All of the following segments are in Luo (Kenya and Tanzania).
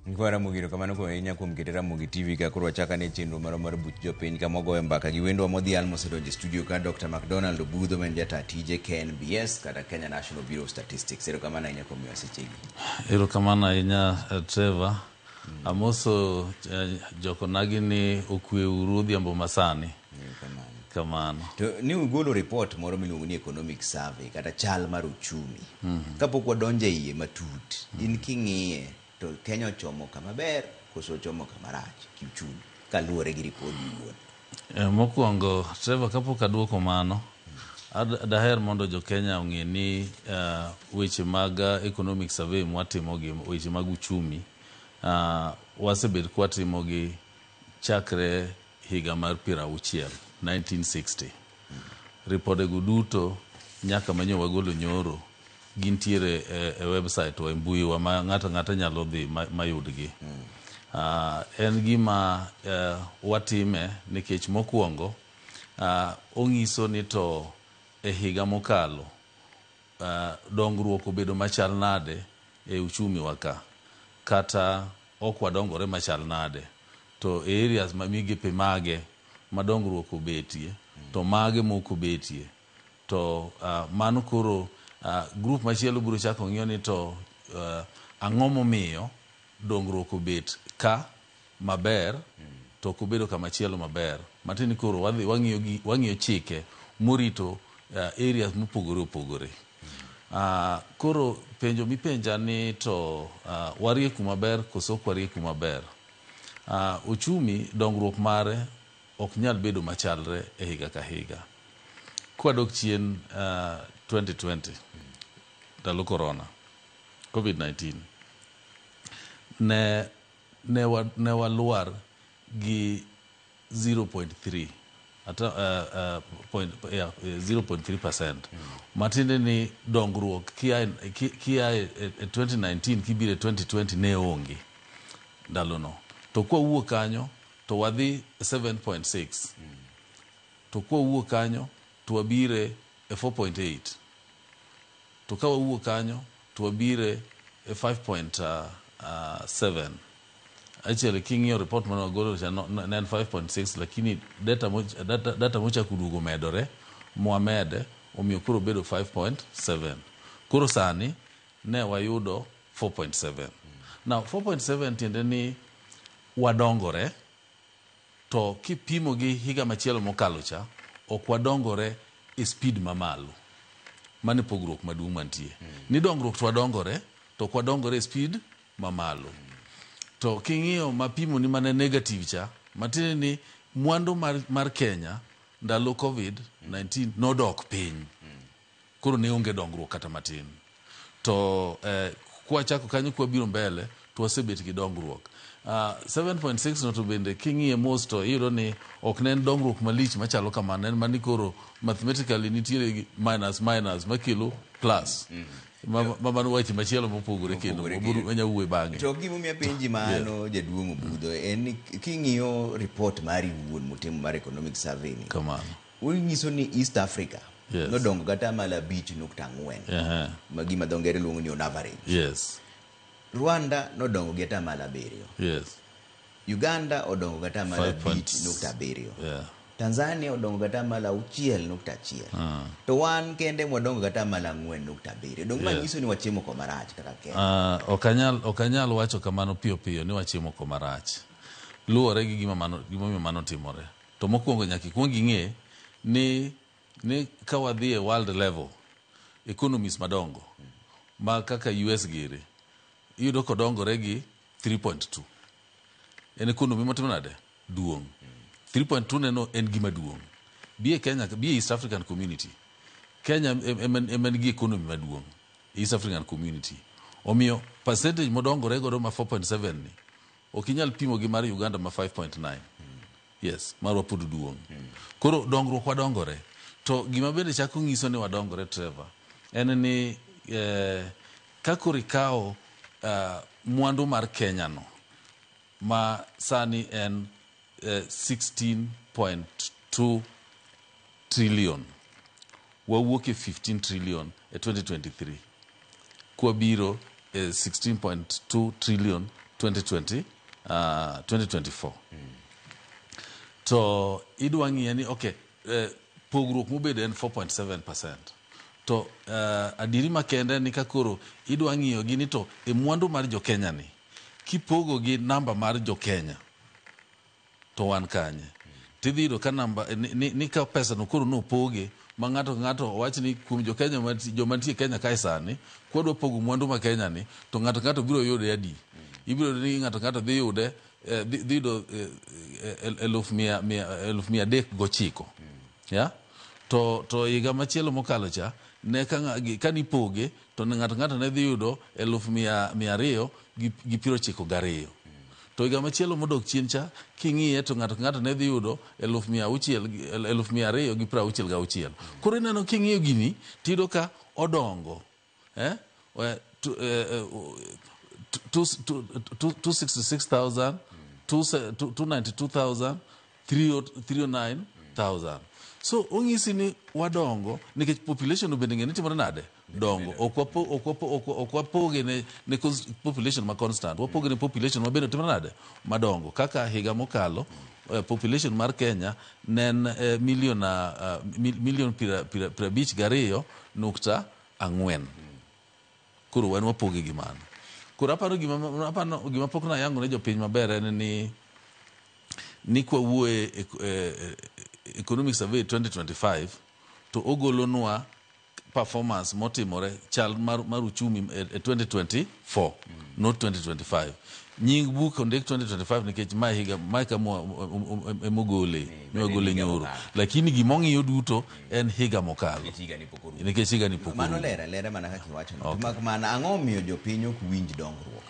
Nyikwa Ramogi erokamano kuom ahinya kuom kete Ramogi TV ka koro wachako ane chenro marwa mar buch jopiny kama wagoyo mbaka gi wendwa modhial mosedonjo e studio ka Dr. McDonald Obudho ma en jataa tije KNBS kata Kenya National Bureau of Statistics. Erokamano ahinya kuom miyowa sechegi. Erokamano ahinya Trevor. Amoso jokonagi ni okwe uru odhiambo masani. Erokamano. Kamano. To ni ugolo report moro miluongo ni economic survey kata chal mar uchumi. Kapok wadonjo e iye matut, in king'iye to Kenya ochomo kama ber koso ochomo kama rach kiuchumi kaluwore gi ripod iwuon? Mokwongo, Trevor, kapok aduoko mano, daher mondo jo Kenya ong'e ni weche mag economic survey mwatimo gi, weche mag uchumi, wasebet kwatimo gi chakre higa mar 60, 1960. Ripodego duto nyaka manyo wagolo nyoro gintiere e website wa e mbui wa ma ng'ato ang'ata nyalo dhi mayudgi. En gima watime nikech mokwongo ong'iso ni to e higa mokalo dongruok obedo machal nade e uchumi wa ka, kata ok wadongore machal nade, to e areas ma migepe mage ma dongruok obetie to mage mok obetie. To mano koro group machielo biro chako ng'iyo ni to ang'o momiyo dongruok obet ka maber to ok obedo kamachielo maber. Matiende ni koro wadhi wang'iyo gi wang'iyo chike morito areas mopogore opogore. Koro penjo mipenja ni to warie kuma ber koso ok warie kuma ber. Uchumi dongruok mare ok nyal bedo machalre e higa ka higa. Kwadok chien 2020 ndalo corona COVID-19 ne walwar gi 0.3 ata, point, yeah, 0.3%. Matiende ni dongruok kia e 2019 kibiro e 2020 ne onge ndalono. To kwawuok kanyo to wadhi 7.6. To kwawuok kanyo to wabire e 4.8. To ka wawuok kanyo to wabire e 5.7. Actually king'iyo report mane wagolo cha no, ne en 5.6 lakini data mochako duogo medore mwamede omiyo koro bedo 5.7. Koro sani ne wayudo 4.7. Now 4.7 tiende ni wadongore to kipimo gi higa machielo mokalo cha ok wadongore e speed mamalo. Mano e pogruok maduong' mantie. Ni dongruok to wadongore to ok wadongore e speed mamalo. To king'iyo mapimo ni mane negative cha, matiende ni mwandu mar Kenya ndalo COVID-19 nodok piny. Koro ne onge dongruok kata matin. To kwachako kanyo kwabiro mbele to wasebet gi dongruok. 7.6 no to bende king'iye mos to iyudo ni ok ne en dongruok malich machalo kamano, en mani koro mathematically nitiere minus minus makelo plus. Ma mano wach machielo mopogore kendo wanya wuoye bang'e. To gimomiyo apenji mano jaduong' Obudho en ni king'iyo report mari wuon mutimo mar economic survey ni. Kamano. Unyiso ni East Africa nodongo gi atamalo 5.4. Ma gima dho ngere luongo ni on average. Rwanda nodongo gi atamalo 7. Uganda odongo gi atamalo 5.7. Tanzania odongo gi atamalo 6.1. To wan kende mwadongo gi atamalo 4.7. Donge ma nyiso ni wachiemo koma rach kaka Kenya? Ok anyal wacho kamano piyo piyo ni wachiemo koma rach. Luwore gi gimomiyo mano timore. To mokwongo nyaka ikuong ing'e ni ka wadhi e world level, economies madongo ma kaka US giri, iyudo kodongore gi 3.2. En economy motimo nade? Duong'. 3.2 neno en gima duong'. Bi e Kenya, bi e East African Community. Kenya em en gi economy maduong' East African Community. Omiyo percentage modongore godo ma 4.7 ni ok inyal pimo gi mar Uganda ma 5.9. Yes, marwa pod duong'. Koro dongruok wadongore. To gima bende chako nyiso ni wadongore Trevor, en ni ka koro ikawo mwandu mar Kenya no ma sani en 16.2 trillion. Wawuok e 15 trillion e 2023 kwabiro e 16.2 trillion 2020, 2024. To idwa ng'iye ni okay, pogruok mobedo en 4.7%. To adieri makende ni ka koro idwa ng'iyo gi ni to e mwandu mar jo Kenya ni kipogo gi namba mar jo Kenya to wan kanye? Tidhi yudo ka namba ni ka pesa no koro nopoge ma ng'ato ka ng'ato owach ni kuom jo Kenya joma nitie Kenya kae sani kwadwa pogo mwandu ma Kenya ni to ng'ato ka ng'ato biro yude adi? Ibiro yudo ni ng'ato ka ng'ato dhi yude dhi yudo 309,000. Ya? To higa machielo mokalo cha ne ka nipoge to ng'ato ng'ato ne dhi yudo 292,000. To higa machielo modok chien cha king'iye to ng'ato ng'ato ne dhi yudo 266,000. Koro ineno king'iyo gini tiyudo ka odongo. 266,000, 292,000, 309,000. So onyisi ni wadongo nikech population bende ng'e ni timore nade? Dongo. Ok wapoge ne population ma constant. Wapoge ne population ma bende timore nade? Madongo. Kaka higa mokalo population mar Kenya ne en million 52.4. Koro wan wapoge gi mano. Koro aparo gima pok nayango ne jopiny maber en ni kwa wuoye Economic Survey 2025 to ogolonwa performance motimore chal mar uchumi e 2024, not 2025. Nying buk ondik 2025 nikech mae higa mae kama emogole emogole nyoro, lakini gimong'iyo duto en higa mokalo nikech higa ni pok orumo. Mano lera lera mana kaka iwacho no. To mana ang'o miyo jopiny ok winj dongruok?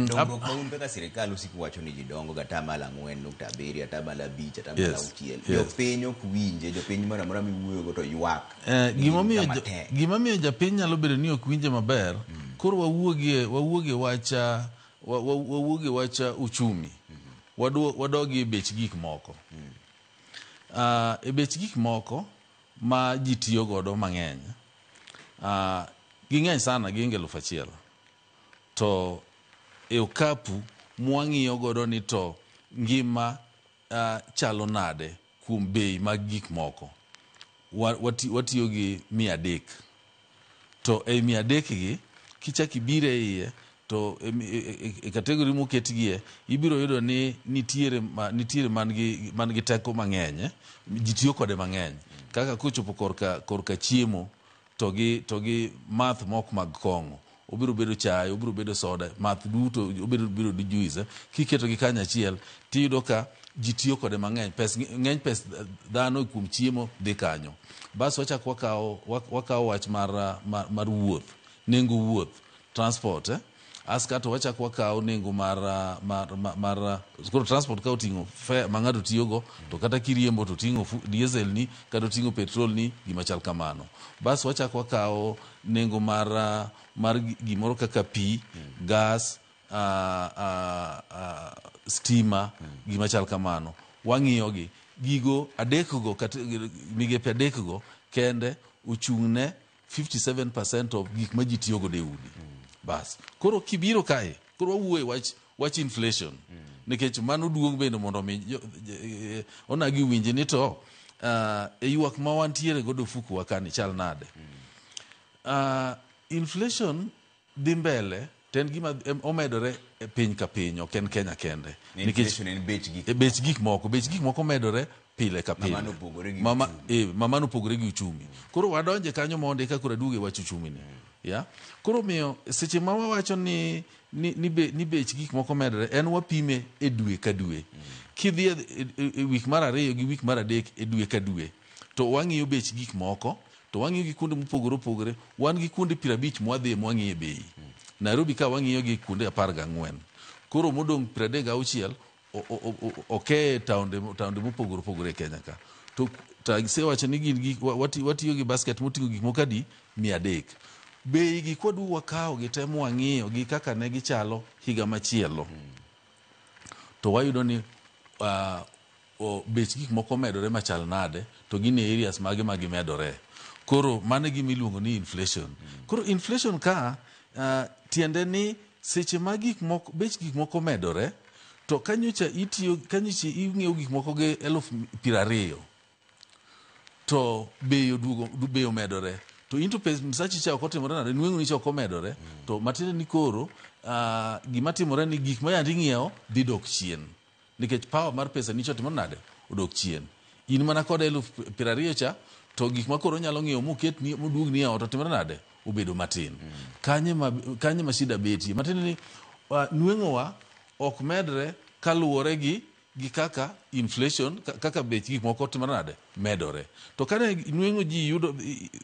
Dongruok ma un kaka sirikal usiko wacho ni ji dongo ga 4.7, 5, 6. Jopiny ok winje, jopiny moro amora miwuoyogo to ywak. Gimomiyo japiny nyalo bedo ni ok winje maber, koro wawuogie wach uchumi. Wadogie bech gik moko. E bech gik moko ma ji tiyo godo mang'eny, ging'eny sana, gihingo 1,000. To e okapu mwang'iyo godo ni to ngima chalo nade kuom bei mag gik moko, watiyo gi 300. To ei 300 gi kichak ibire iye to e kategori moketgie ibiro yudo ni nitiere man gi teko mang'eny, ji tiyo kode mang'eny. Kaka kochopo korka chiemo to gi math mok mag kong'o, obiro bedo chae, obiro bedo soda, math duto obiro bedo juice. Kiketo gi kanyachiel tiyudo ka ji tiyo kode mang'eny, ng'eny pes dhano kuom chiemo dhi kanyo. Bas wachak wakawo wach mar wuoth, nengo wuoth, transport. Askato wachak wakawo nengo mar koro transport ka oting'o fare ma ng'ato tiyogo, to kata kiriembo to oting'o diesel ni kata oting'o petrol ni, gima chal kamano. Bas wachak wakawo nengo mar gimoro kaka pi, gas, stima, gima chal kamano. Wang'iyo gi gigo adekgo, migepe adekgo kende ochung'ne 57% of gik ma ji tiyogo e udi. Bas koro kibiro kae, koro wawuoye wach inflation, nikech mano duong' bende mondo mi onagi winji ni to e ywak ma wantiere godo ofuku wa kani chal nade. Inflation dhi mbele to en gima omedore e piny ka piny, ok en Kenya kende. Nikech en bech gik moko, bech gik moko medore pile ka pile. Mano opogore gi uchumi. Koro wadonje kanyo mondo eka koro aduoge wach uchumi ni. Ya? Koro miyo seche ma wawacho ni bech gik moko medore, en wapime e dwe ka dwe. Kidhi e wik mar 2 gi wik mar 3 e dwe ka dwe, to wang'iyo bech gik moko, to wang'iyo gi kuonde mopogore opogore. Wan gi kuonde 50 mwadhiye mwang'iye bei. Nairobi ka wang'iyo gi kuonde 14. Koro modong' 36 oke taonde mopogore opogore e Kenya ka. To asewacho ni gin gik watiyo gi basket moting'o gik moko adi? 300. Bei gi kwaduogo wakawo gi te mwang'iyo gi kaka ne gichalo higa machielo, to wayudo ni bech gik moko omedore machal nade, to gin e areas mage ma gimedore. Koro mano e gima iluongo ni inflation. Koro inflation ka tiende ni seche ma gik moko bech gik moko medore to ka nyocha itiyo ka nyocha ing'iewo gik moko gi 20,000 to bei oduogo bei omedore to in to pes msachi cha ok otimore nade nweng'oni cha ok omedore to matiende ni koro gima timore ni gik ma yande ing'iewo dhi dok chien nikech power mar pesa ni cha otimore nade odok chien in mana kod 20,000 cha to gik ma koro nyalo ng'iewo moketni moduogni e ot otimore nade obedo matin kanye ma kanye ma shida betie matiende ni nweng'owa ok medre kaluwore gi gi kaka inflation kaka bech gik moko timore nade medore to kane nweng'o ji yudo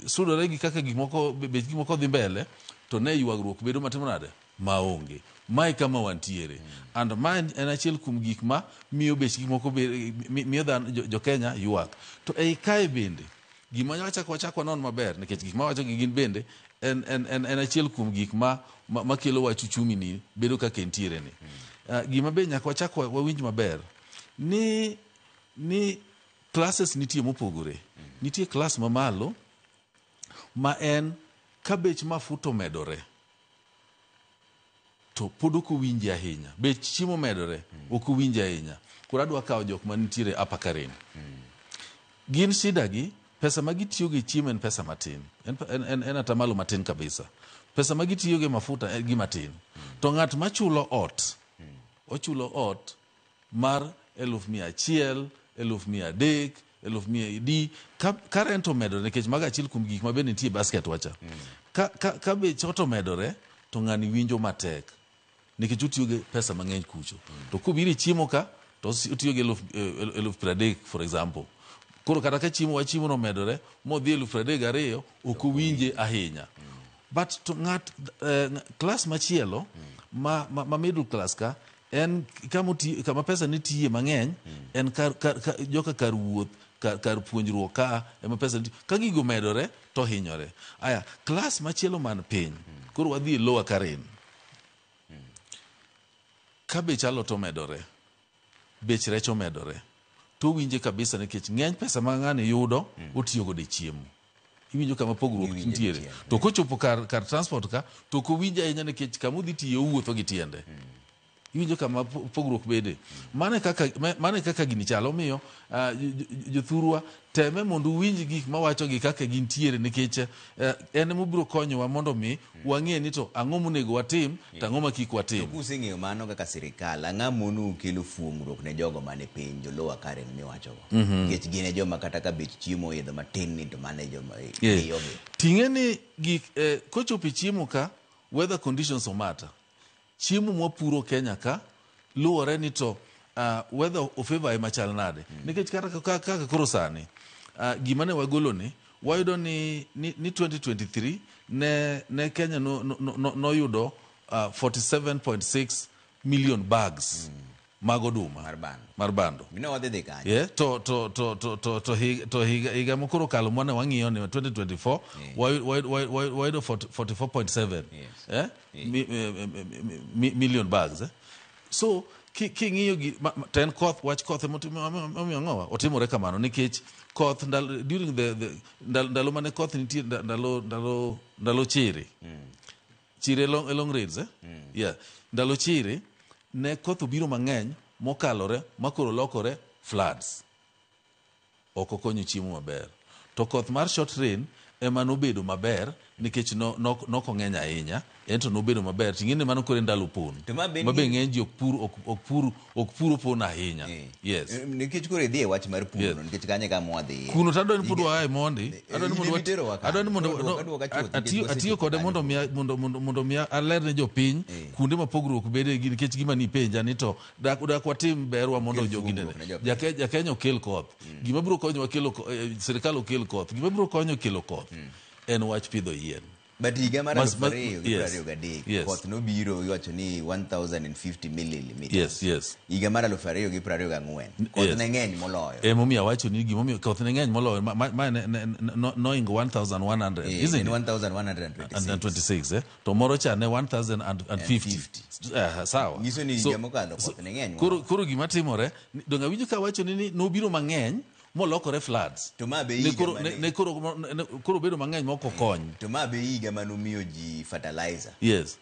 sudore gi kaka gik moko bech gik moko dhi mbele to ne ywagruok bedo matimo nade maonge mae kama wantiere and ma en achiel kuom gik ma miyo bech gik moko miyo dhano jo Kenya ywak to ei kae bende gima wachak wanon maber nikech gik mawacho gi gin bende en en en, en achiel kuom gik ma makelo wach uchumi ni bedo kaka entiere ni gima be nyaka wachak wawinj maber ni classes nitie mopogore nitie class mamalo ma en ka bech mafuta omedore to pod ok owinji ahinya bech chiemo omedore ok owinji ahinya koro adwa kawo jok manitiere upper Karen gin shida gi pesa ma gitiyo go e chiemo en pesa matin en atamalo matin kabisa pesa ma gitiyo go e mafuta en gima tin to ng'at machulo ot ochulo ot mar 100,000 300,000 100,000 ka rent omedore nikech mago achiel kuom gik ma bende nitie e basket wacha ka bech ot omedore to ng'ani winjo matek nikech otiyo gi pesa mang'eny kucho to kobiro e chiemo ka to otiyo gi 30,000 for example koro kata ka chiemo wa chiemo no omedore modhi 32,000 ok owinje ahinya but to ng'at class machielo ma middle class ka en kama pesa nitie mang'eny en kar joka kar wuoth kar puonjruok ka ema pesa nitie ka gigo medore to hinyore aya class machielo man piny koro wadhi e lower Karen ka bech alot omedore bech rech omedore to winje kabisa nikech ng'eny pesa ma ng'ani yudo otiyo godo e chiemo iwinjo kama pogruok nitiere to kochopo kar transport ka to ok owinj ahinya nikech kama odhi tiye owuotho gi tiende iwinjo kama pogruok bede mane kaka gini chalo omiyo jothurwa teme mondo uwinj gik mawacho gi kaka gintiere nikech en mobiro konyowa mondo mi wang'e ni to ang'o monego watim to ang'o ma kik watim to kuseng'eyo mano kaka sirikal ang'o mono kelo fuongruok ne jogo mane piny jo lower Karen miwachogo nikech gin e joma kata ka bech chiemo oidho matin ni to mano e joma miyogi ting'e ni gik kochopo e chiemo ka weather conditions matter chiemo mwapuro Kenya ka luwore ni to weather ofavor ema chal nade nikech kata kaka koro sani gima ne wagolo ni wayudo ni 2023 ne Kenya noyudo 47.6 million bags mag oduma mar bando no wadhi dhi kanyo yeah to higa mokoro kalo mane wang'iyo ni 2024 wayudo 44.7 million bags so king'iyo gi ten koth wach koth emomiyo ang'owa otimore kamano nikech koth during the ndalo mane koth nitie ndalo chiri chiri long rains yeah ndalo chiri ne koth obiro mang'eny mokalore makoro lokore floods ok okonyo chiemo maber to koth mar short rain ema nobedo maber nikech nok ong'eny ahinya ento nobedo maber ting'e ni mano koro ndalo pon mabe ng'eny ji ok pur opon ahinya yes nikech koro idhi e wach mar pur no nikech kanye kama wadhiye kuno to adwa ni pod waa e mondi adwa ni mondo atiyo kode mondo mi aler ne jopiny kuonde ma pogruok bede gi nikech gima ni penja ni to dak watim berwa mondo jogi nene Jakenya okel koth gima biro konyowa kelo sirikal okel koth gima biro konyo kelo koth en wach pidho yien But higa mar 2023 koth nobiro iwacho ni 1050 millimeters. Yes. Higa mar 2024 koth ne ng'eny moloyo. Emomiyo awacho ni gimomiyo koth ne ng'eny moloyo ma noingo 1100 isn't it? 1126. To moro cha ne 1050. Sawa. Nyiso ni higa mokalo koth ne ng'eny. Koro gima timore donga winjo ka wacho ni nobiro mang'eny Molokore floods. To ma be higa ne koro bedo mang'eny mok okony. To ma be higa manomiyo ji fertilizer. Yes.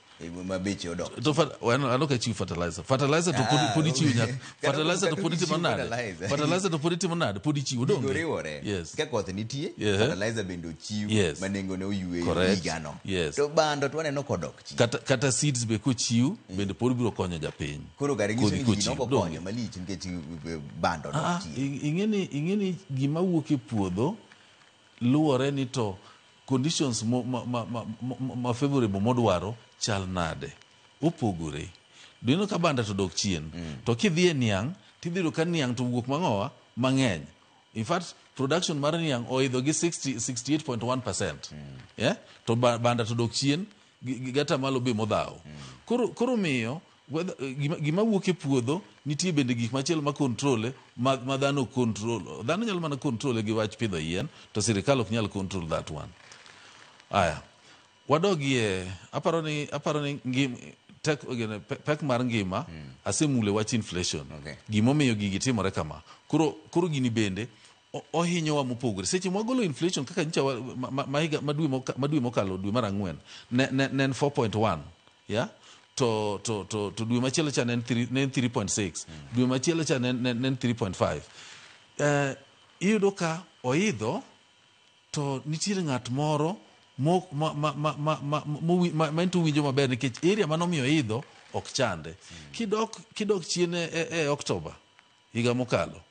Ma beche odok. To an ok achiw fertilizer. Fertilizer to pod ichiwo nyaka. Fertilizer to pod itimo nade? Fertilizer to pod itimo nade? Pod ichiwo donge? Gigo riwore. Yes. Ka koth nitie, fertilizer bende ochiw ma nengone oywe higano. Yes. To bando to waneno kodok chien. Kata seeds be kochiw bende pod biro konyo japiny. Koro kare nyiso ni gino ok okonyo malich nikech bando dok chien. Ing'eni gima wuok e puodho luwore ni to conditions ma favorable modwaro chal nade opogore. Dineno ka banda to dok chien. To kidhi e niang' tidhi yudo ka niang' to wuok mang'owa mang'eny. In fact, production mar niang' oidho gi 68.1%. Yeah? To banda to dok chien gi atamalo be modhawo. Koro miyo gima wuok e puodho nitie bende gik machielo ma control ma dhano control. Dhano nyalo mana control gi wach pidho yien to sirikal ok nyal control that one. Aya. Wadogie aparo ni pek mar ngima asemule wach inflation. Okay. Gimomiyo gigi timore kama. Koro gini bende ohinyowa mopogore. Seche mwagolo inflation kaka nyicha ma dwe mokalo dwe mar ang'wen ne en 4.1. Yeah? To dwe machielo cha ne en 3.6. Dwe machielo cha ne en 3.5. Iyudo ka oidho to nitiere ng'at moro ma ento winjo maber nikech area manomiyo idho ok chande. Kidok chien e October higa mokalo,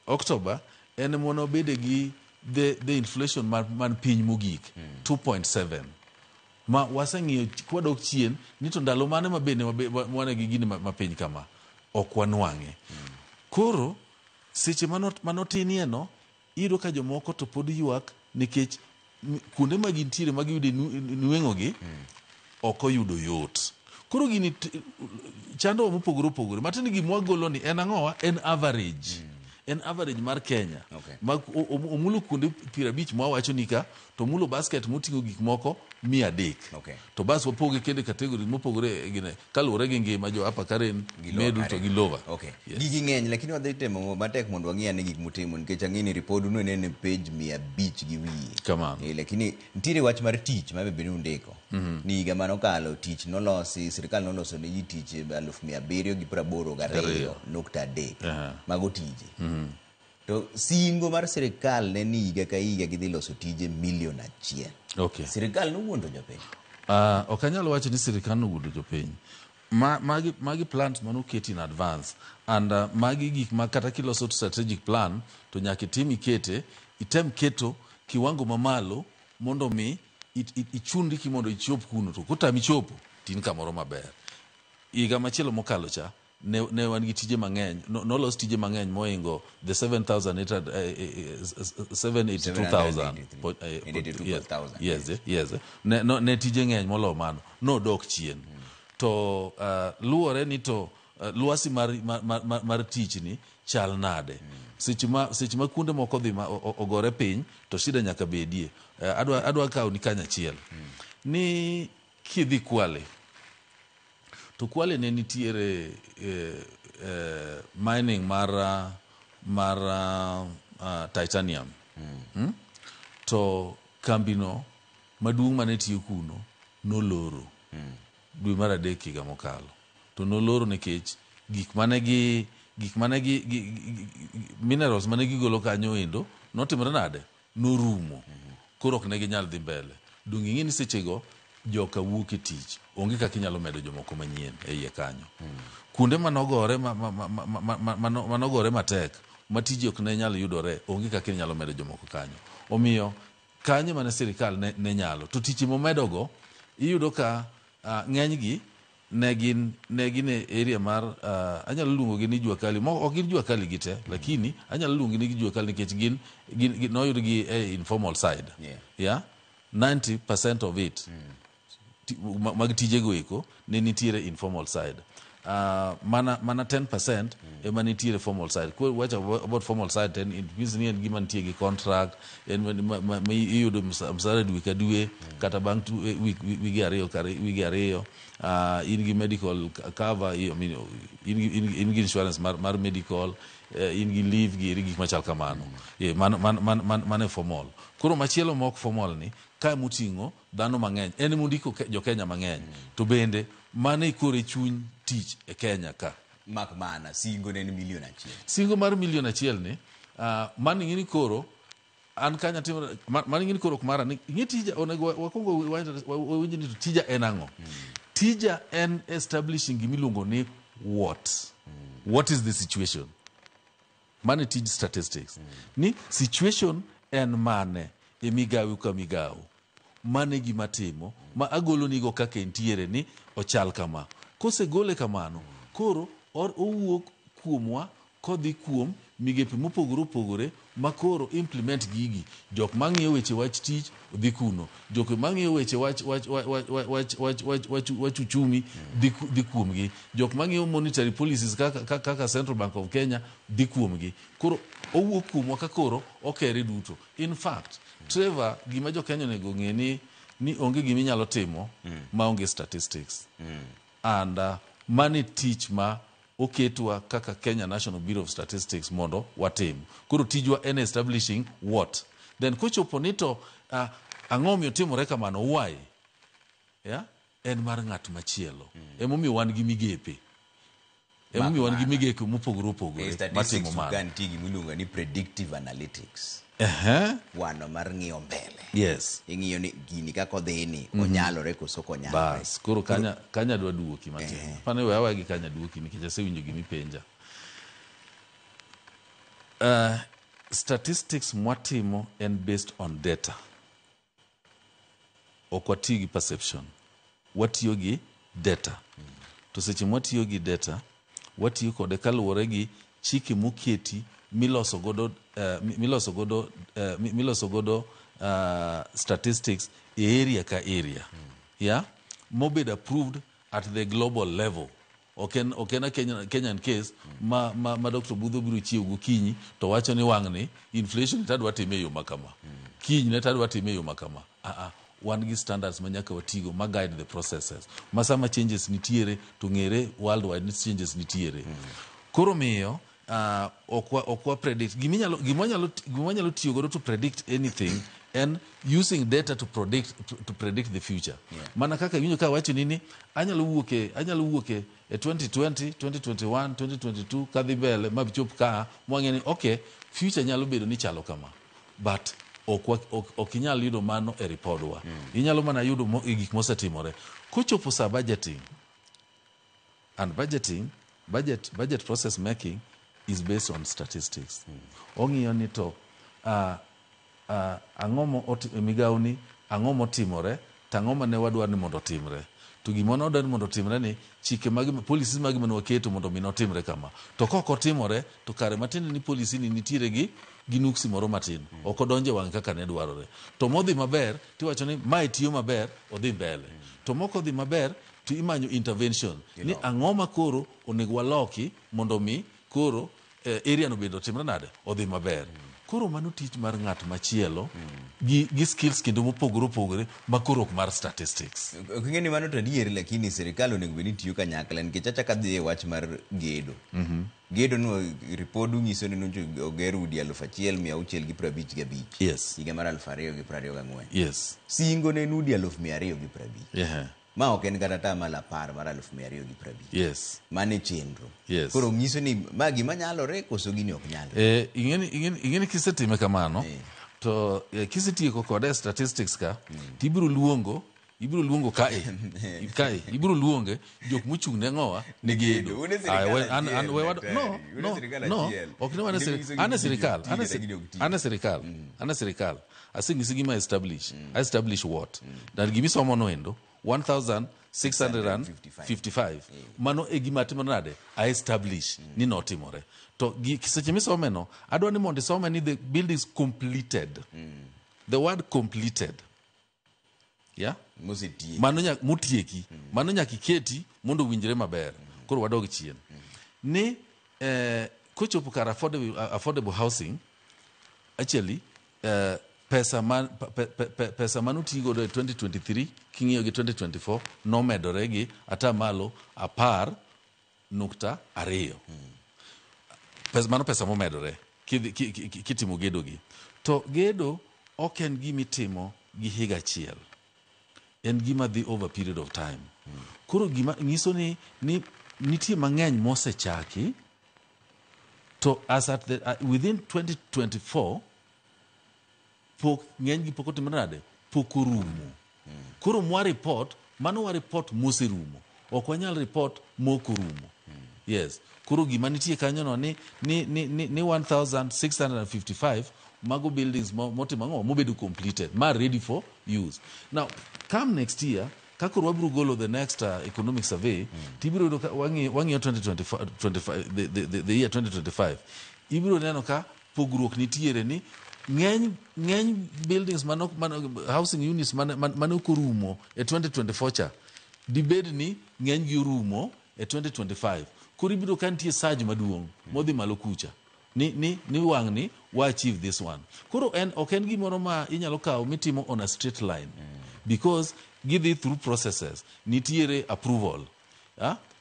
October en mono bede gi the inflation man piny mogik 2.7 ma waseng'iyo kwadok chien ni to ndalo mane ma bende wane gi gini ma piny kama ok wanwang'e. Koro seche manotinie no iyudo ka jomoko to pod ywak nikech kuonde ma gintiere ma giyude nweng'ogi ok oyudo yot. Koro gini chandowa mopogore opogore. Matiende ni gima wagolo ni en ang'owa? En average. En average mar Kenya. Okay. Ma omulo kuonde 50 mwawacho ni ka to omulo basket moting'o gik moko 300. Okay. To bas wapoge kende categories mopogore gine kaluwore gi ngima jo Upper Karen, Middle to gi Lower. Okay. Yes. Gigi ng'eny lakini wadhi temo matek mondo wang'i ane gik mutimo nikech ang'e ni ripodu no en page 500 gi wiye. Kamano. Lakini nitiere wach mar tich ma be undiko. Ni higa manokalo tich nolosi, sirikal noloso ne ji tich 782.3. Mago tije. To singo mar sirikal ne ni higa ka higa gidhi loso tije 1 million. Okay. Sirikal nowuondo jopiny. Ok anyal wacho ni sirikal nowuondo jopiny. Magi plans manoketi in advance and magi gik ma kata kiloso strategic plan to nyaka itim ikete, item keto kiwango mamalo mondo mi ichunri ki mondo ichop kuno to kotami chopo tin kamoro maber. Higa machielo mokalo cha ne wan gi tije mang'eny, nolos tije mang'eny moingo the 782,000. Yes. Ne tije ng'eny moloyo mano nodok chien. To luwore ni to lwasi mar tich ni chal nade. Seche ma kuonde moko dhi ogore piny to shida nyaka bedie. Adwa kawo ni kanyachiel. Ni kidhi Kwale to Kwale ne nitiere mining mar titanium. To kambino maduong' mane tiyo kuno noloro dwe mar adek higa mokalo. To noloro nikech gik mane gi minerals mane gigolo kanyo endo notimore nade? Norumo. Koro ok ne ginyal dhi mbele. Donge ing'e ni sechego joka wuok e tich, onge kaka inyalo medo jomoko manyien e iye kanyo. Kuonde manogore manogore matek ma tije ok ne nyal yudore, onge kaka inyalo medo jomoko kanyo. Omiyo kanyo mane sirikal ne nyalo. To tich momedogo iyudo ka ng'enygi ne gin e area mar anyalo luongogi ni jua kali. Ok gin jua kali gite, lakini anyalo luongogi ni jua kali nikech gin noyudgi e informal side. Yeah? 90% of it mag tijego eko ne nitiere informal side. Mana 10% ema nitiere formal side. Wacha about formal side then it means ni en gima nitie gi contract, en ma iyudo msara dwe ka dwe kata bang' wige ariyo in gi medical cover, I mean in gi insurance mar medical, in gi leave giri gik machal kamano. Mano, mano, mano, mano, mano e formal. Koro machielo ma ok formal ni kae moting'o dhano mang'eny en mondiko jo Kenya mang'eny. To bende mano e kore chuny tich e Kenya ka. Mak mana singo ne en milion achiel. Singo mar milion achiel ni mano ing'e ni koro an kanya timo mano ing'e ni koro ok mara ni ing'e tija onego wakwongo wawinj ni to tija en ang'o. Tija en establishing gimiluongo ni what. What is the situation? Mano e tij statistics. Ni situation en mane e migawo ka migawo. Mano e gima timo ma agolonigo kaka entiere ni ochal kama. Kosegole kamano, koro owuok kuomwa kodhi kuom migepe mopogore opogore ma koro implement gigi. Jok mang'iyo weche wach tich dhi kuno. Jok mang'iyo weche wach wach wach wach wach wach wach wach wach uchumi dhi kuomgi. Jok mang'iyo monetary policies kaka, kaka Central Bank of Kenya dhi kuomgi. Koro owuok kuomwa ka koro okere duto. In fact, Trevor, gima jo Kenya onego ng'e ni onge gima inyalo timo maonge statistics. And mano e tich ma oketwa kaka Kenya National Bureau of Statistics mondo watim. Koro tijwa en establishing what. Then kochopo ni to ang'o miyo timore kamano, why? Yeah? En mar ng'at machielo. Emomiyo wan gi migepe. Emomiyo wan gi migepe mopogore opogore statistics matimo mano. ka nitie gimiluongo ni predictive analytics. Wano mar ng'iyo mbele. Yes. Ing'iyo ni gini kaka odhi ni onyalore koso ok onyalore. Bas, koro kanya dwa duoki matin. Pane we awe gi kanya duoki nikech asewinjo gimipenja. Statistics mwatimo en based on data. Ok wati gi perception. Watiyo gi data. To seche mwatiyo gi data, watiyo kode kaluwore gi chike moketi miloso godo, miloso godo statistics e area ka area. Yeah? Mobedo approved at the global level. Ok en a Kenyan case ma Dr. Budho biro chiew gokinyi to wacho ni wang'ni inflation tadwa time e yo makama. Kiny ne tadwa time e yo makama. Wan gi standards ma nyaka watigo ma guide the processes. Ma sama changes nitiere to ng'ere worldwide ni changes nitiere. Koro miyo ok wa predict. Gima wanyalo tiyo godo to predict anything en using data to predict the future. Mana kaka iwinjo ka awacho ni anyalo wuok e 2020, 2021, 2022 kadhi mbele ma chop ka mwang'e ni okay, future nyalo bedo ni chalo kama. But ok inyal yudo mano e ripodwa. Inyalo mana yudo e gik mosetimore. Kochopo sa budgeting, and budget process making is based on statistics. Ong'iyo ni to ang'o mo migawo ni ang'o motimore to ang'o mane wadwaro ni mondo otimre. To gima ne wadwaro ni mondo otimre ni chike mag policies mag mane waketo mondo mi notimre kama. To kok otimore to kare matiende ni policy ni nitiere gi nuksi moro matin. Ok odonje wang' kaka ne dwarore. To modhi maber tiwacho ni mae tiyo maber odhi mbele. To mok odhi maber to imanyo intervention. Ni ang'o ma koro onego waloki mondo mi koro area no bende otimre nade odhi maber. Koro mano tich mar ng'at machielo gi skills kendo mopogore opogore ma koro ok mar statistics. Ok ing'e ni mano to adier, lakini sirikal onego bed ni tiyo kanyakla nikech achako adhi e wach mar gedo. Gedo no ripodu nyiso ni nyocha oger udi 1655. Yes. Higa mar 2024. Yes. Singo ne en udi 250. Yeah. Ma ok en kata atamalo 10 mar 250. Yes. Mano e chenro. Yes. Koro nyiso ni ma gima nyalore koso gini ok nyalre. Ing'eni kisetime kamano to kisetieko kode statistics ka tibiro luongo kae. Kae ibiro luonge jok mochung' ne ng'owa ne gedo. No, no, ok ni wan e sirikal, an e sirikal. Aseng'isi gima establish. I establish what? Dan gimisomo no endo 1655. Mano e gima timore nade? I establish ni notimore. To seche misome no, adwa ni mondo isome ni the building is completed. The word completed. Yeah? Mosetieki. Mano motieki. Mano nyaka iketi mondo owinjre maber. Koro wadog chien. Ni kochopo kar affordable housing, actually pesa manotigo godo e 2023 king'iyo gi 2024 nomedore gi atamalo 10.2. Mano pesa momedore kitimo gedo gi. To gedo ok en gima itimo gi higa achiel. En gima dhi over period of time. Koro gima nyiso ni nitie mang'eny mosechaki, to as at the, within 2024 pok ng'eny gi pok otimore nade? Pok orumo. Koro mwa report, mano wa report moserumo. Ok wanyal report mok orumo. Yes. Koro gima nitie kanyo no ni 1655 mago buildings motimo ang'o? Mobedo completed, ma ready for use. Now, come next year, ka koro wabiro golo the next economic survey, tibiro yudo ka wang'iyo 2025, the year 2025, ibiro neno ka pogruok nitiere ni ng'eny buildings mano, housing units mane ok orumo e 2024 cha, dibed ni ng'eny gi orumo e 2025. Koro ibiro ka nitie surge maduong' modhi malo kucha. Ni wang' ni wa achieve this one. Koro en ok en gimoro ma inyalo kawo mitimo on a straight line. Because gidhi through processes. Nitiere approval.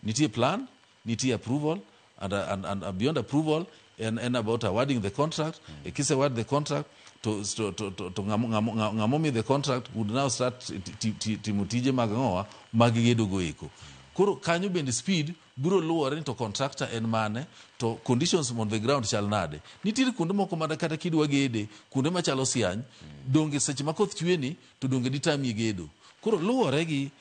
Nitie plan, nitie approval, and beyond approval, and about awarding the contract. Kise award the contract, to ng'amo mi the contract would now start timo tije mag ang'owa mag gedo go eko. Koro kanyo bende speed biro luwore ni to contractor en mane, to conditions on the ground chal nade. Nitiere kuonde moko mana kata kidwa gede, kuonde machalo Siany, donge seche ma koth chwe ni to donge ditamie gedo. Koro luwore gi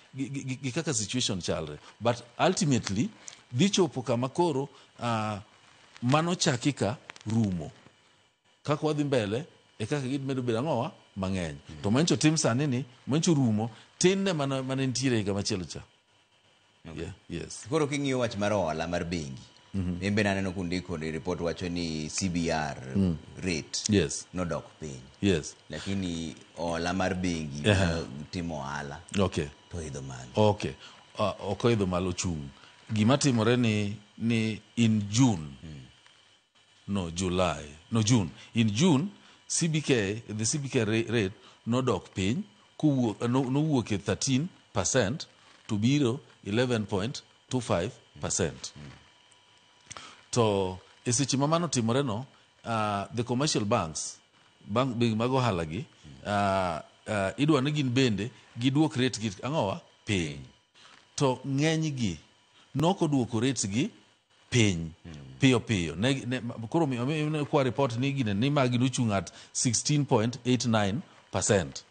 kaka situation chalre. But ultimately, dhi chopo kama koro mano chaki ka rumo. Kaka wadhi mbele, e kaka gimedo bedo ang'owa mang'eny. To mancho tim sani ni, mancho rumo, tin ne mana nitiere higa machielo cha. Okay. Yeah, yes. Koro king'iyo wach mar ohala mar bengi, en bende aneno kundiko ni report wacho ni CBR rate yes. nodok piny. Yes. Lakini ohala mar bengi timo ohala okay. to idho malo. Okay. Ok oidho malo chung'. Gima timore ni in June, no July, no June. In June, CBK, the CBK rate nodok piny, nowuok e 13% to biro 11.25%. To e seche ma mano timore no, the commercial banks, bengi mag ohala gi, idwa ni gin bende giduok rate gi ang'owa piny. To ng'eny gi nokoduoko rates gi piny piyo piyo. Koro kwa report ni gine ni magi nochung' at 16.89%.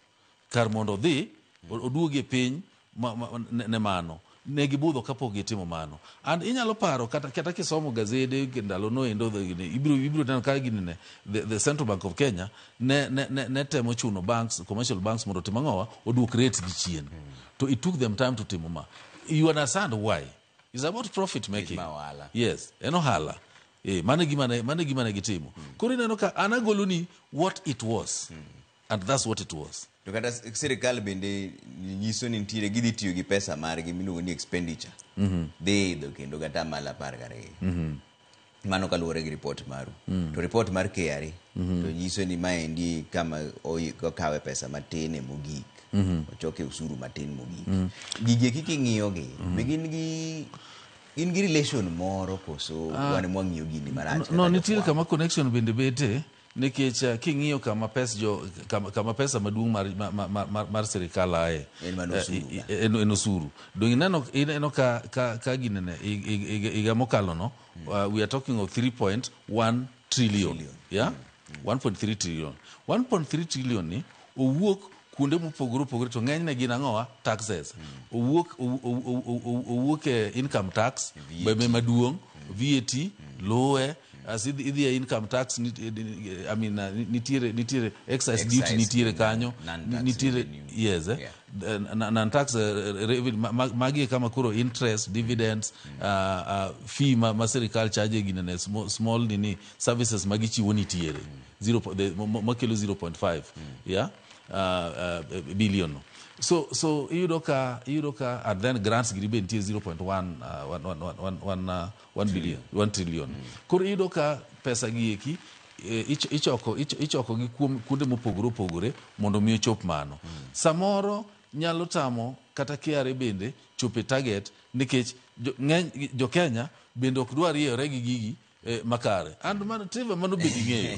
Kar mondo odhi oduogi piny ne mano. Ne gibudho kapok gitimo mano. And inyalo paro kata kisomo gazede ndalo no endo ibiro neno ka ginene the Central Bank of Kenya ne temo chuno banks, commercial banks mondo otim ang'owa oduok rates gi chien. To it took them time to timo ma. You understand why? It's about profit making. Yes, en ohala. Mano gima ne gitimo. Koro ineno ka an agolo ni what it was. And that's what it was. To kata sirikal bende nyiso ni nitiere gidhi tiyo gi pesa margi miluongo ni expenditure. Dhi idho kendo kata malo 12. Mano kaluwore gi report maru. To report mar KRA to nyiso ni maendi kama okawe pesa matin e mogik. Ochoke usuru matin mogik. Gigi eki king'iyo gi, be gin gi relation moro koso wan mwang'iyo gini marach? No, nitiere kama connection bende bete. Nikech king'iyo kama kama pesa maduong' mar sirikal ae en osuru. Dong ineno ka ginene higa mokalo no, we are talking of 3.1 trillion. Yeah? 1.3 trillion. 1.3 trillion ni owuok kuonde mopogore opogore to ng'enyne gin ang'owa taxes. Owuok e income tax bebe maduong', VAT luwe. As idhi e income tax, I mean, nitiere excise duty nitiere kanyo, nitiere yes, non-tax revenue magi kama koro interest, dividends, fee ma sirikal charge ginene small nini services magichiwo nitiere makelo 0.5 yeah billion. So iyudo ka and then grants gi be nitie 0.1 billion, 1 trillion. Koro iyudo ka pesa gi eki ichoko gi kuom kuonde mopogore opogore mondo mi ochop mano. Samoro nyalo tamo kata KRA bende chope target nikech jo Kenya bende ok dwar riere gi gigi Makare. And mano Trevor, mano be ging'eyo.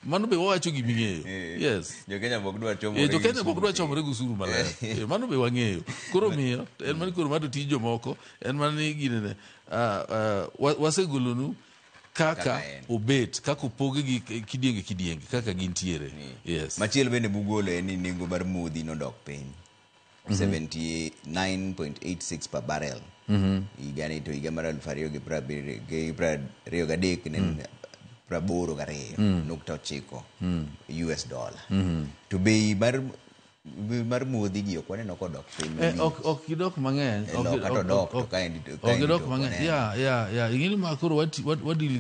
Mano be wawacho giming'eyo. Yes. Jo Kenya ok dwa chomore. Jo Kenya ok dwa chomore gi osuru maler. Mano be wang'eyo. Koro miyo en mani koro mano tij jomoko en mani ginene wasegolonu kaka obet, kaka opogi gi kidienge kidienge kaka gintiere. Yes. Machielo bende bugolo en ni nengo mar modhi nodok piny. 79.86 per barrel. Higa ni to higa mar 2023 ne 82.9 US dollar. To bei mar modhi gi ok waneno kodok piny. Ok gidok mang'eny. Ok gidok mang'eny. Ya. Ing'eni ma koro wadil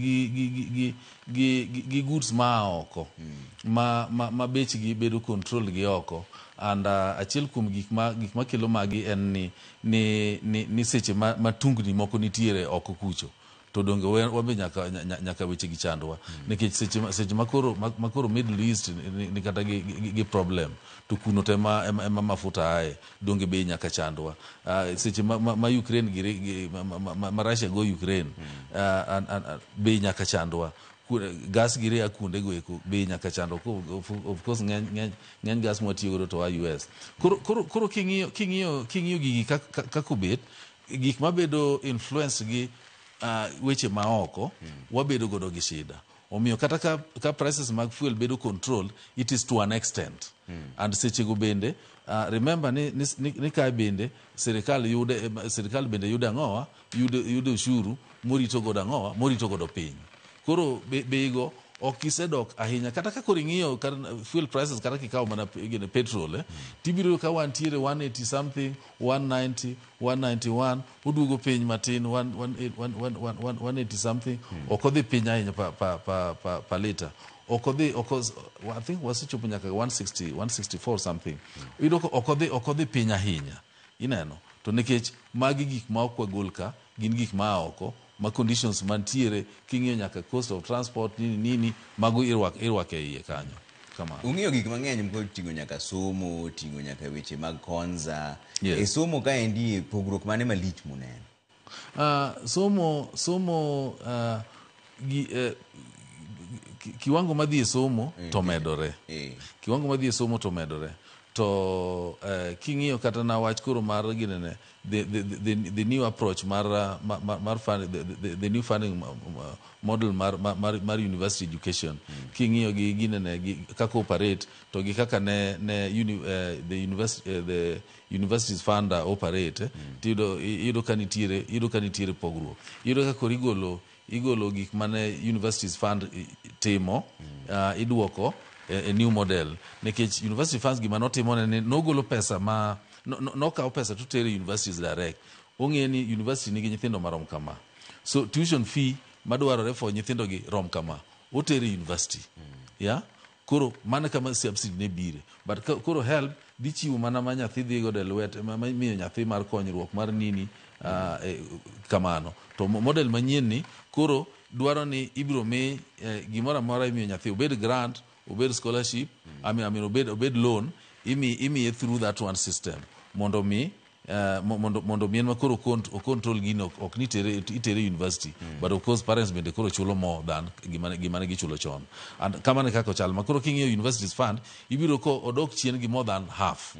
gi goods ma oko. Ma bechgi bedo control gi oko. And achiel kuom gik ma kelo magi en ni seche ma tungni moko nitiere oko kucho. To donge wabe nyaka weche gi chandwa. Nikech seche ma koro Middle East ni kata gi problem to kuno to ema mafuta ae donge be nyaka chandwa. Seche ma Ukraine gi ma Russia go Ukraine be nyaka chandwa. Gas gi ria kuonde go eko be nyaka chandwa. Of course ng'eny gas mwatiyo godo to a US. Koro king'iyo gigi kaka obet, gik mabedo influence gi weche ma oko wabedo godo gi shida. Omiyo kata ka prices mag fuel bedo controlled, it is to an extent. And seche go bende remember ni kae bende sirikal bende yudo ang'owa, yudo ushuru morito godo ang'owa, morito godo piny. Koro beigo ok isedok ahinya. Kata ka koro ing'iyo fuel prices kata kikawo mana petrol, tibiro ka wantiere 180 something, 190, 191, oduogo piny matin 180 something, ok odhi piny ahinya pa liter. Ok odhi, I think wasechopo nyaka 160, 164 something. Iyudo ka ok odhi piny ahinya. Ineno? To nikech magi gik ma ok wagol ka, gin gik ma oko, ma conditions mantiere king'iyo nyaka cost of transport nini mago irwake iye kanyo. Kamano. Ung'iyo gik mang'eny moting'o nyaka somo, ting'o nyaka weche mag konza. E somo kaendi pogruok mane malich muneno? Somo kiwango madhi e somo to medore. Kiwango madhi e somo to medore. To king'iyo kata na wach koro mar ginene the new approach mar fund, the new funding model mar university education. King'iyo gi ginene gi kaka operate to gi kaka ne the university the universities fund operate, tiyudo ka nitiere pogruok. Iyudo ka koro igolo gik mane universities fund timo, iduoko a new model. Nikech university funds gima notimo ne nogolo pesa ma nokawo pesa to tere universities direct. Ong'e ni university nigi nyithindo marom kama. So tuition fee madwarore for nyithindo gi rom kama. Otere university. Yeah? Koro mana kama subsidy ne bire. But koro help dhi chiwo mana ma nyathi dhi godo e lwet, ma miyo nyathi mar konyruok mar nini kamano. To model manyien ni koro dwaro ni ibiro mi gimoro amora imiyo nyathi, obed grant, obed scholarship, I mean obed loan, imiye through that one system. Mondo mi mondo mi en ma koro control gino ok ni itere university. But of course parents bende koro chulo more than gima ne gichulo chon. And kamano kaka ochal ma koro king'iyo universities fund ibiro ko odok chien gi more than half.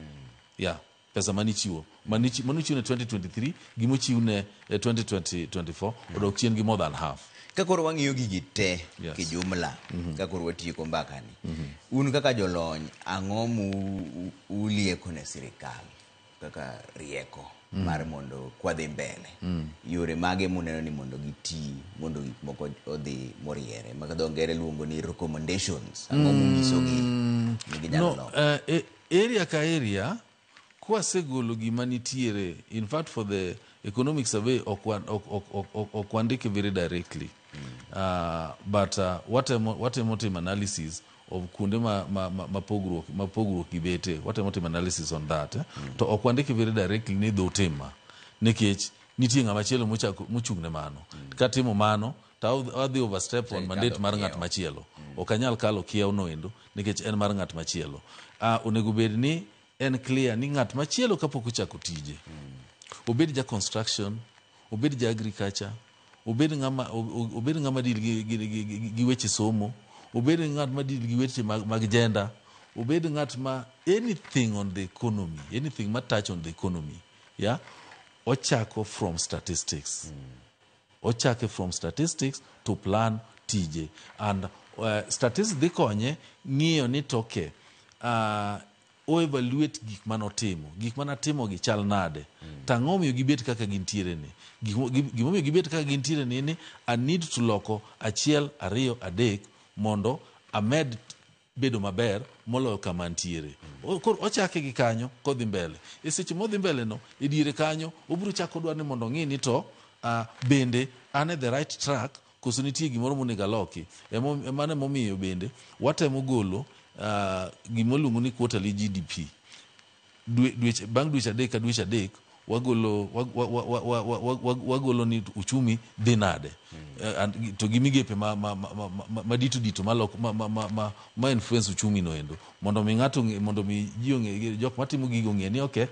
Yeah, pesa manichiwo manichiwo ne 2023 gi mochiw ne 2024 odok chien gi more than half. Ka koro wang'iyo gigi te kijumla, ka koro watieko mbaka ni, un kaka jolony ang'o mu ulieko ne sirikal kaka rieko mar mondo kwadhi mbele? Yore mage muneno ni mondo giti mondo gik moko odhi moriere, ma dho ngere luongo ni recommendations, ang'o munyisogi ni ginyalo loko? Area ka area kwasegolo gima nitiere, in fact for the economic survey ok wandike very directly. But watemo timo analysis of kuonde ma pogruok gibete, watemo timo analysis on that. To ok wandike very directly ni dho tema, nikech nitie ng'ama chielo mochung' ne mano. Katimo mano to adhi overstep on mandate mar ng'at machielo. Ok anyal kalo kiewo no endo nikech en mar ng'at machielo. Onego bed ni en clear ni ng'at machielo kapok ochako tije, obed ja construction, obed ja agriculture, Obed ng'ama obed ng'ama deal gi weche somo, obed ng'at ma deal gi weche mag gender, obed ng'at ma anything on the economy, anything ma touch on the economy, yeah, ochako from statistics. Ochake from statistics to plan tije. And statistics dhi konye ng'iyo ni to okay, o evaluate gik manotimo, gik manatimo gi chal nade, to ang'o omiyo gibet kaka gintiere ni. Gimomiyo gibet kaka gintiere ni I need to loko 1, 2, 3 mondo amed bedo maber moloyo kama ntiere. Koro ochake gi kanyo kodhi mbele. E seche modhi mbele no, e diere kanyo, obiro chako dwaro ni mondo ong'i ni to bende an e the right track koso nitie gimoro monego aloki. Mano emomiyo bende watemo golo gima ni quarterly GDP. Bang' dweche 3 ka dweche 3 wagolo ni uchumi dhi nade. To gi migepe ma dito dito ma influence uchumi no endo. Mondo mi ng'ato ong'e, mondo mi ji ong'e, jok matimo gigo ong'e ni okay,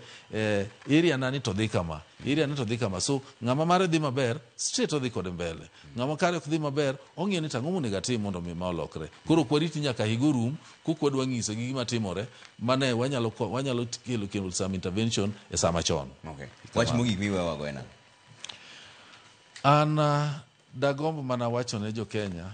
area na ni to dhi kama, area ni to dhi kama. So ng'ama mare dhi maber, straight odhi kode mbele. Ng'ama kare ok dhi maber, ong'iyo ni tang'o monego atim mondo mi ma olokre. Koro ok warit nyaka higa orum, koka wadwa ng'iso gi gima timore, mane wanyalo kelo some intervention e sama chon. Okay. Wach mogik miwewago en ang'o? An dagomb mana wacho ne jo Kenya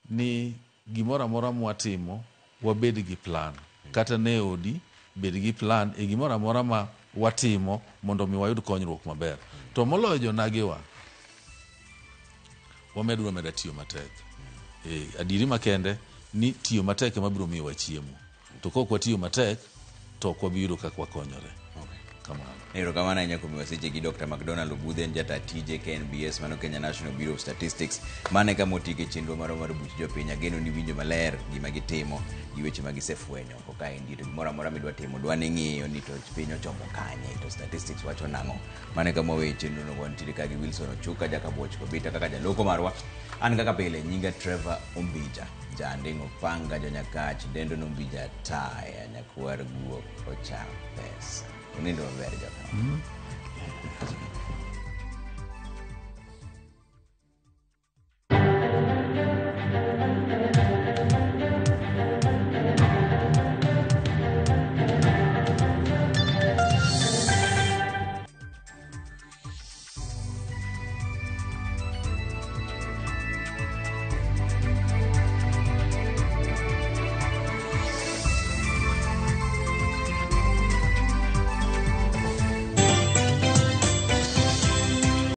ni gimoro amora mwatimo wabed gi plan. Kata ne odi bed gi plan e gimoro amora ma watimo mondo mi wayud konyruok maber. To moloyo jonagiwa, wameduru ameda tiyo matek. Adieri makende ni tiyo matek ema biro miyowa chiemo. To kok watiyo matek, to ok wabi yudo kaka wakonyore. Okay. Kamano. Erokamano ahinya kuom miwa seche gi Dr. McDonald Obudhe en jata tije KNBS mano Kenya National Bureau of Statistics. Mane kama otieke chenro marwa mar buch jopiny. Ageno ni winjo maler gima gitimo gi weche ma gisefwenyo oko kaendi. To gimoro amora midwa timo dwa ni ng'iyo ni to piny ochomo kanye, to statistics wacho nang'o. Mane kama waweyo chenro no wantiere ka gi Wilson Ochuka Jakabuoch Kobita kaka jaloko marwa. An kaka pile nyinga Trevor Ombija, Janding' Opanga Jonyakach, Dendo Nombija Taya, Nyakwar Guok Ocham Pesa. Unindo maber joka.